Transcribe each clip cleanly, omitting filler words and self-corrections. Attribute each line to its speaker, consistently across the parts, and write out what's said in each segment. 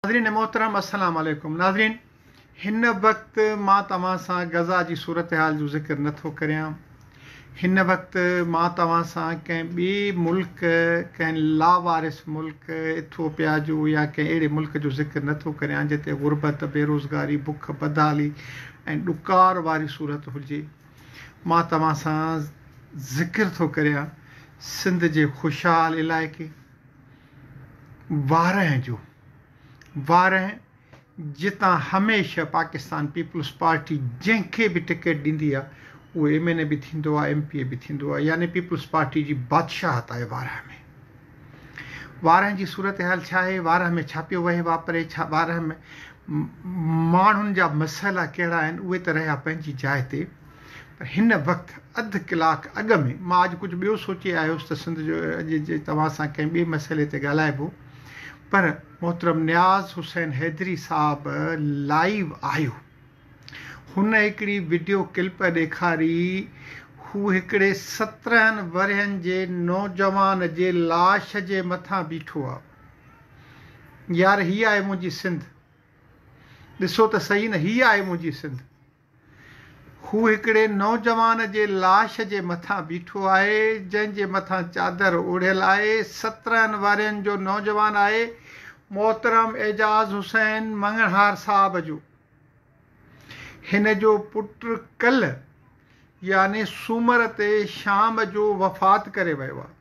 Speaker 1: ناظرين محترم السلام عليڪم ناظرين هن وقت مان توهان سان غزه جي صورتحال جو ذڪر نه ٿو ڪريان هن وقت مان توهان سان ڪنهن ٻئي ملڪ ڪنهن لاوارث ملڪ ايٿوپيا جو يا ڪنهن اهڙي ملڪ جو ذڪر نه ٿو ڪريان جتي غربت بيروزگاري بک بدحالي ۽ ڏڪار واري صورت هجي مان توهان سان ذڪر ٿو ڪريان سنڌ جي خوشحال علائقي وارهه جو، وارهه جتان هميشه پاڪستان پيپلز پارٽي جنهن کي به ٽڪيٽ ڏيندي آ اهو ايم اين اي به ٿيندو آ ايم پي اي به ٿيندو آ يعني پيپلز پارٽي جي بادشاهت آهي وارهه ۾. وارهه جي صورتحال ڇا آهي، وارهه ۾ ڇا پيو وهي واپري، ڇا وارهه ۾ ماڻهن جا مسئلا ڪهڙا آهن اهي ته رهيا پنهنجي جاء تي. پر هن وقت اڌ ڪلاڪ اڳ ۾ مان اڄ ڪجهه ٻيو سوچي آيو هوس ته سنڌ جو اڄ جي توهان سان ڪنهن ٻئي مسئلي تي ڳالهائبو پر محترم نياز حسين حيدري صاحب لائيو آيو هن هڪڙي وڊيو ڪلپ ڏيکاري هو هڪڙي 17 ورهين جي نوجوان جي لاش جي مٿان بيٺو آ يار هي آهي منهنجي سنڌ ڏسو ته سهي نه هي آهي منهنجي سنڌ. هو هڪڙي نوجوان جي لاش جي مٿان بيٺو آهي، جنهن جي مٿان چادر اوڙهيل آهي. 17 ورهين جو نوجوان آهي، محترم اعجاز حسين مڱڻهار صاحب جو. هن جو پٽ ڪلهه يعني سومر تي شام جو وفات ڪري ويو آهي.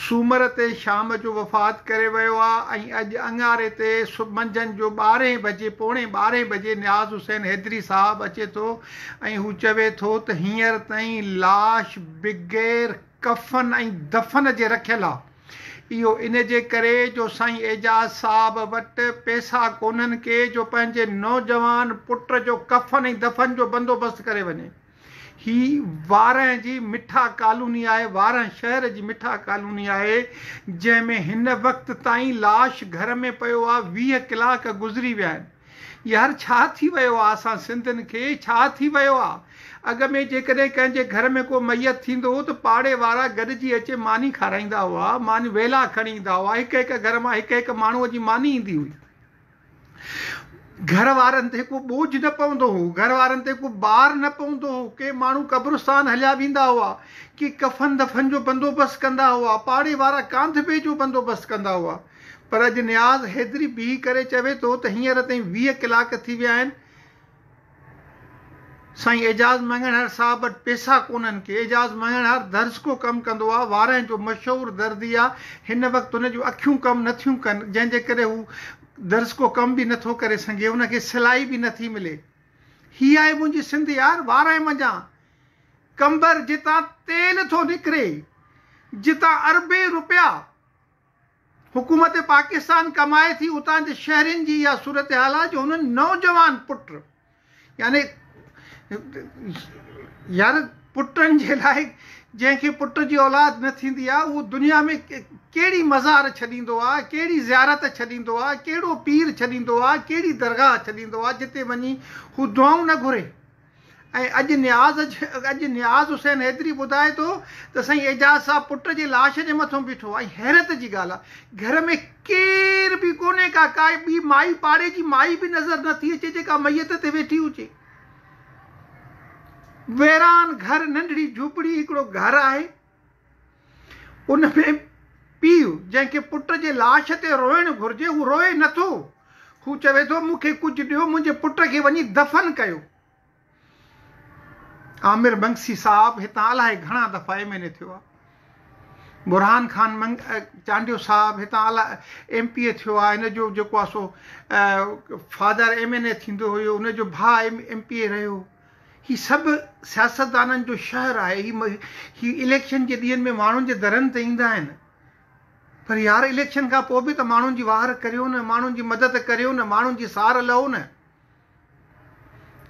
Speaker 1: سومر تي شام جو وفات ڪري ويو آ ۽ اڄ اڱاري تي منجهند جو ٻارهين بجي پوڻي ٻارهين بجي نياز حسين حيدري صاحب اچي ٿو ۽ هو چوي ٿو ته هينئر تائين لاش بغير ڪفن ۽ دفن جي رکيل آ اهو ان جي ڪري جو سائين اعجاز صاحب وٽ پئسا ڪونهن ڪي جو پنهنجي نوجوان پٽ جو ڪفن ۽ دفن جو بندوبست ڪري وڃي. هي وارهه جي مٺا ڪالوني آهي، وارهه شهر جي مٺا ڪالوني آهي، جنهن ۾ هن وقت تائين لاش گهر ۾ پيو آ، 20 ڪلاڪ گذري ويا آهن. يار ڇا ٿي ويو آ اسان سنڌين کي، ڇا ٿي ويو آ؟ اڳ ۾ جيڪڏهن ڪنهن جي گهر ۾ ڪو ميت ٿيندو هو ته پاڙي وارا گڏجي اچي ماني کارائيندا هئا، ماني ويلا کڻي ايندا هئا، هڪ هڪ گهر مان هڪ هڪ ماڻهوء جي ماني ايندي هئي. گهر وارن تي ڪو ٻوجهه نه پوندو هو، گهر وارن تي ڪو بار نه پوندو هو، ڪي ماڻهو قبرستان هليا ويندا هئا، ڪي ڪفن دفن جو بندوبست ڪندا هئا، پاڙي وارا ڪانڌ بي جو بندوبست ڪندا هئا. پر اڄ نياز حيدري بيهي ڪري چوي ٿو ته هينئر تائين 20 ڪلاڪ ٿي ويا آهن، سائين اعجاز مڱڻهار صاحب وٽ پيسا ڪونهن ڪي. اعجاز مڱڻهار درزڪو ڪم ڪندو آ، وارهه جو مشهور درزي آ، هن وقت هن جون اکيون ڪم نه ٿيون ڪن، جنهن جي ڪري هو درزڪو ڪم به نه ٿو ڪري سگهي، هن کي سلائي به نه ٿي ملي. هي آهي منهنجي سنڌ يار، وارهه منجهان قمبر جتان تيل ٿو نڪري، جتان اربين روپيا حڪومت پاڪستان ڪمائي ٿي اتان جي شهرين جي اها صورتحال آهي جو هنن نوجوان پٽ يعني يار پٽن جي لاء جنهن کي پٽ جي اولاد نه ٿيندي آهي اهو دنيا ۾ ڪهڙي مزار ڇڏيندو آهي ڪهڙي زيارت ڇڏيندو آهي ڪهڙو پير ڇڏيندو آهي ڪهڙي درگاهه ڇڏيندو آهي جتي وڃي هو دعائون نه گهري ۽ اڄ نياز اڄ نياز حسين حيدري ٻڌائي ٿو ته سائين اعجاز صاحب پٽ جي لاش جي مٿون بيٺو آهي ۽ حيرت جي ڳالهه آهي گهر ۾ ڪير به ڪونهي ڪا ڪائي ٻي مائي پاڙي جي مائي به نظر نه ٿي اچي جيڪا ميت تي ويٺي هجي ويران گهر ننڍڙي جهوپڙي هڪڙو گهر آهي ان ۾ پيء جنهن کي پٽ جي لاش تي روئڻ گهرجي هو روئي نه ٿو هو چوي ٿو مون کي ڪجهه ڏيو منهنجي پٽ کي وڃي دفن ڪيو. عامر منگسي صاحب هتان الائي گهڻا دفعا ايم اين اي ٿيو آ. برهان خان چانڊيو صاحب هتان الائي ايم پي اي ٿيو آ. هن جو جيڪو آ سو فادر ايم اين اي ٿيندو هيو ان جو ڀاء ايم پي اي رهيو. هي سڀ سياستدانن جو شهر آهي. هي اليڪشن جي ڏينهن ۾ ماڻهن جي درن تي ايندا آهن. پر يار اليڪشن کان پوء به ته ماڻهن جي واهر ڪريو نه، ماڻهن جي مدد ڪريو نه، ماڻهن جي سار لهو نه.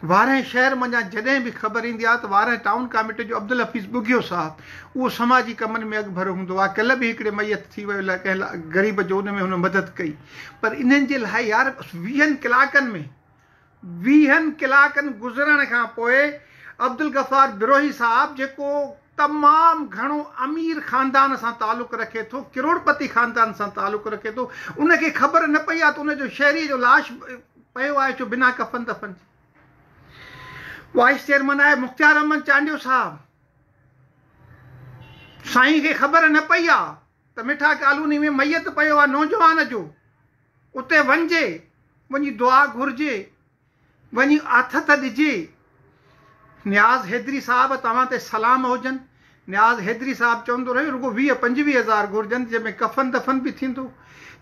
Speaker 1: وارهه شهر منجهان جڏهن به خبر ايندي آهي ته وارهه ٽائون ڪاميٽي جو عبدالحفيظ ٻگهيو صاحب اهو سماجي ڪمن ۾ اڳڀرو هوندو آهي ڪلهه به هڪڙي ميت ٿي ويو ڪنهن غريب جو ان ۾ هن مدد ڪئي پر انهن جي لاء يار ويهن ڪلاڪن ۾ ويهن ڪلاڪن گذرڻ کان پوء عبدالغفار بروهي صاحب جيڪو تمام گهڻو امير خاندان سان تعلق رکي ٿو، ڪروڙپتي خاندان سان تعلق رکي ٿو، ان کي خبر نه پئي آهي ته ان جو شهري جو لاش پيو آهي ڇو بنا ڪفن دفن جي. وائيس چيئرمين آهي مختيار احمد چانڊيو صاحب، سائين کي خبر نه پئي آ ته مٺا ڪالوني ۾ ميت پيو آ نوجوان جو، اتي وڃجي، وڃي دعا گهرجي، وڃي آٿت ڏجي. نياز حيدري صاحب توهان تي سلام هجن. نياز حيدري صاحب چوندو رهيو رڳو 20 25 هزار گهرجن جنهن ۾ ڪفن دفن به ٿيندو،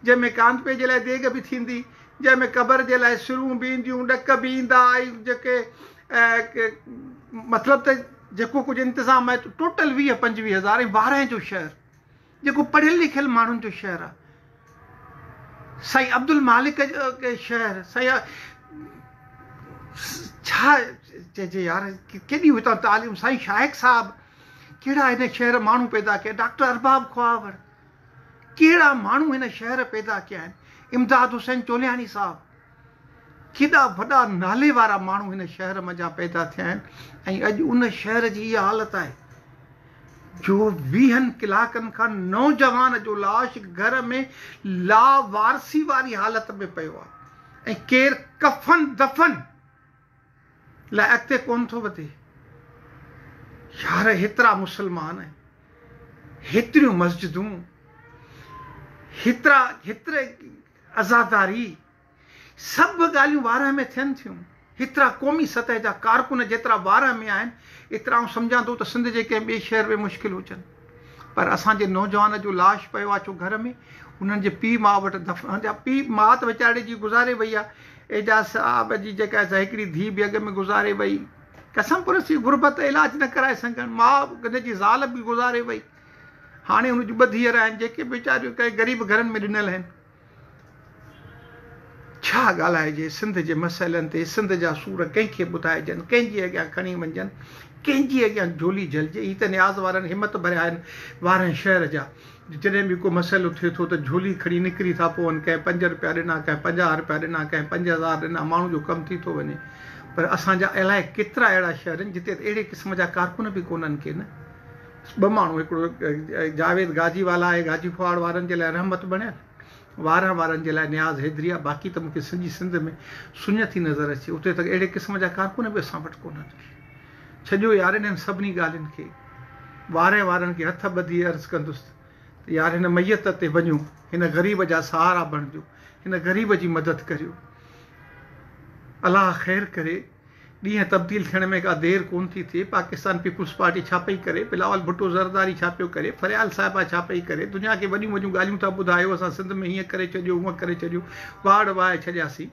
Speaker 1: جنهن ۾ ڪانڌپي جي لاء ديڳ به ٿيندي، جنهن ۾ قبر جي لاء سرون به اينديون، ڏڪ به ايندا ۽ جيڪي مطلب ته جيڪو ڪجهه انتظام آهي ٽوٽل 20 25 هزار ۽ وارهه جو شهر جيڪو پڙهيل لکيل ماڻهن جو شهر آهي سائين عبدالمالڪ شهر سائين ڇا چئجي يار ڪيڏي هتان تعليم سائين شائق صاحب ڪهڙا هن شهر ماڻهو پيدا ڪيا ڊاڪٽر ارباب خواور ڪهڙا ماڻهو هن شهر پيدا ڪيا آهن امداد حسين چولياڻي صاحب ڪيڏا وڏا نالي وارا ماڻهو هن شهر منجهان پيدا ٿيا آهن ۽ اڄ ان شهر جي اها حالت آهي جو ويهن ڪلاڪن کان نوجوان جو لاش گهر ۾ لاوارثي واري حالت ۾ پيو آهي ۽ ڪير ڪفن دفن لاء اڳتي ڪونه ٿو وڌي. يار هيترا مسلمان، هيتريون مسجدون، هيترا هيتري عزاداري، سڀ ڳالهيون وارهه ۾ ٿين ٿيون. هيترا قومي سطح جا ڪارڪن جيترا وارهه ۾ آهن، ايترا آئون سمجهان ٿو ته سنڌ جي ڪنهن ٻئي شهر ۾ مشڪل هجن. پر اسان جي نوجوان جو لاش پيو آ ڇو گهر ۾، انهن جي پيء ماء وٽ دفن جا پيء ماء ته ويچاري جي گذاري وئي آ. اعجاز صاحب جي جيڪا سا هڪڙي ڌيء به اڳ ۾ گذاري وئي. قسم پرسي غربت علاج نه ڪرائي سگهڻ، ماء هن جي زال به گذاري وئي. هاڻي هن جون ٻه ڌيئر آهن جيڪي به ويچاريون ڪنهن غريب گهرن ۾ ڏنل آهن. ڇا ڳالهائجي سنڌ جي مسئلن تي، سنڌ جا سور ڪنهن کي ٻڌائجن، ڪنهن جي اڳيان کڻي وڃجن، ڪنهن جي اڳيان جهولي جهلجي، هي ته نياز وارن همت ڀريا آهن وارهن شهر جا، جو جڏهن به ڪو مسئلو ٿئي ٿو ته جهولي کڻي نڪري ٿا پون، ڪنهن پنج رپيا ڏنا، ڪنهن 50 رپيا ڏنا، ڪنهن 5000 ڏنا، ماڻهو جو ڪم ٿي ٿو وڃي. پر اسان جا الائي ڪيترا اهڙا شهر آهن جتي ته اهڙي قسم جا ڪارڪن به ڪونهن ڪي نه ٻه ماڻهو هڪڙو جاويد گاجي والا آهي گاجي ڦواڙ وارن جي لاء رحمت بڻيل وارهه وارن جي لاء نياز حيدري آهي باقي ته مون کي سڄي سنڌ ۾ سڃ ٿي نظر اچي اتي ته اهڙي قسم جا ڪارڪن به اسان وٽ ڪونهن ڪي ڇڏيو يار انهن سڀني ڳالهين کي وارهه وارن کي هٿ ٻڌي عرض ڪندس ته يار هن ميت تي وڃو هن غريب جا سهارا بڻجو هن غريب جي مدد ڪريو الله خير ڪري ڏينهن تبديل ٿيڻ ۾ ڪا دير ڪونه ٿي ٿئي، پاڪستان پيپلز پارٽي ڇا پئي ڪري، بلاول ڀٽو زرداري ڇا پيو ڪري، فريال صاحبه ڇا پئي ڪري، دنيا کي وڏيون وڏيون ڳالهيون ٿا ٻڌايو، اسان سنڌ ۾ هيئن ڪري ڇڏيو هونئن ڪري ڇڏيو، واڙ وهائي ڇڏياسين.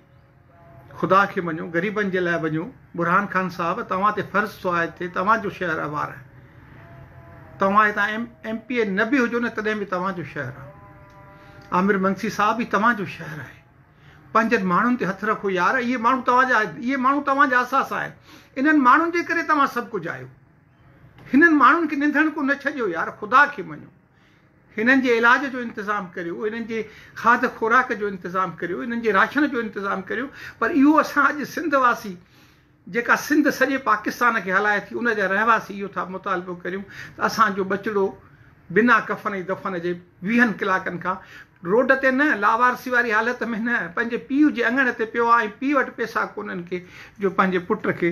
Speaker 1: خدا کي مڃو، غريبن جي لاء وڃو، برهان خان صاحب توهان تي فرض ٿو عائد ٿئي، توهان جو شهر آهي وارهه، توهان هتان ايم پي اي نه به هجو نه تڏهن به توهان جو شهر آهي، عامر منگسي صاحب هي توهان جو شهر آهي. پنهنجن ماڻهن تي هٿ رکو يار اهي ماڻهو توهان جا اهي ماڻهو توهان جا اثاثا آهن انهن ماڻهن جي ڪري توهان سڀ ڪجهه آهيو هنن ماڻهن کي ننڌڻڪو نه ڇڏيو يار خدا کي مڃو هنن جي علاج جو انتظام ڪريو هنن جي کاڌ خوراڪ جو انتظام ڪريو هنن جي راشن جو انتظام ڪريو پر اهو اسان اڄ سنڌ واسي جيڪا سنڌ سڄي پاڪستان کي هلائي ٿي ان جا رهواسي اهو ٿا مطالبو ڪريون ته اسان جو ٻچڙو بنا ڪفن ۽ دفن جي ويهن ڪلاڪن کان روڊ تي نه لاوارثي واري حالت ۾ نه پنهنجي پيء جي اڱڻ تي پيو آهي ۽ پيء وٽ پئسا ڪونهن ڪي جو پنهنجي پٽ کي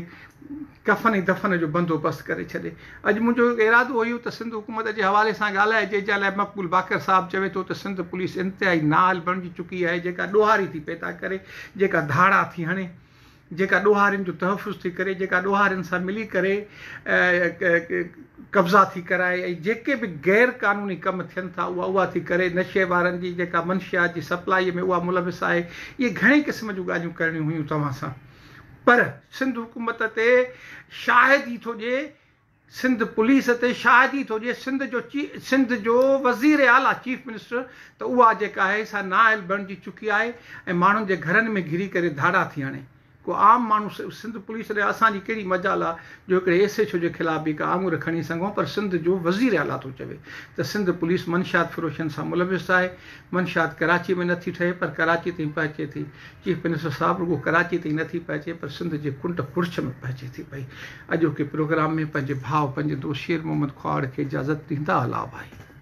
Speaker 1: ڪفن ۽ دفن جو بندوبست ڪري ڇڏي. اڄ منهنجو ارادو هيو ته سنڌ حڪومت جي حوالي سان ڳالهائجي جنهن لاء مقبول باقر صاحب چوي ٿو ته سنڌ پوليس انتهائي نااهل بڻجي چڪي آهي جيڪا ڏوهاري ٿي پيدا ڪري جيڪا ڌاڙا ٿي هڻي جيڪا ڏوهارين جو تحفظ ٿي ڪري، جيڪا ڏوهارين سان ملي ڪري قبضا ٿي ڪرائي ۽ جيڪي به غير قانوني ڪم ٿين ٿا اها اها ٿي ڪري، نشي وارن جي جيڪا منشيات جي سپلائي ۾ اها ملوث آهي، اهي گهڻي قسم جون ڳالهيون ڪرڻيون هيون توهان سان پر سنڌ حڪومت تي شاهد ئي ٿو ڏئي سنڌ پوليس تي شاهدي ٿو ڏئي سنڌ جو سنڌ جو وزير اعليٰ چيف منسٽر ته اها جيڪا آهي سا نااهل بڻجي چڪي آهي ۽ ماڻهن جي گهرن ۾ گهري ڪري ڌاڙا ٿي هڻي. ڪو عام ماڻهو سنڌ پوليس ڏي اسان جي ڪهڙي مجال آ جو هڪڙي ايس ايڇ او جي خلاف به هڪ آڱر کڻي سگهون پر سنڌ جو وزير اعليٰ ٿو چوي ته سنڌ پوليس منشيات فروشن سان ملوث آهي منشيات ڪراچي ۾ نٿي ٺهي پر ڪراچي تائين پهچي ٿي چيف منسٽر صاحب رڳو ڪراچي تائين نٿي پهچي پر سنڌ جي ڪنڊ ڪڙڇ ۾ پهچي ٿي پئي اڄوڪي پروگرام ۾ پنهنجي ڀاء پنهنجي دوست شير محمد کهاوڙ کي اجازت ڏيندا الله ڀائي.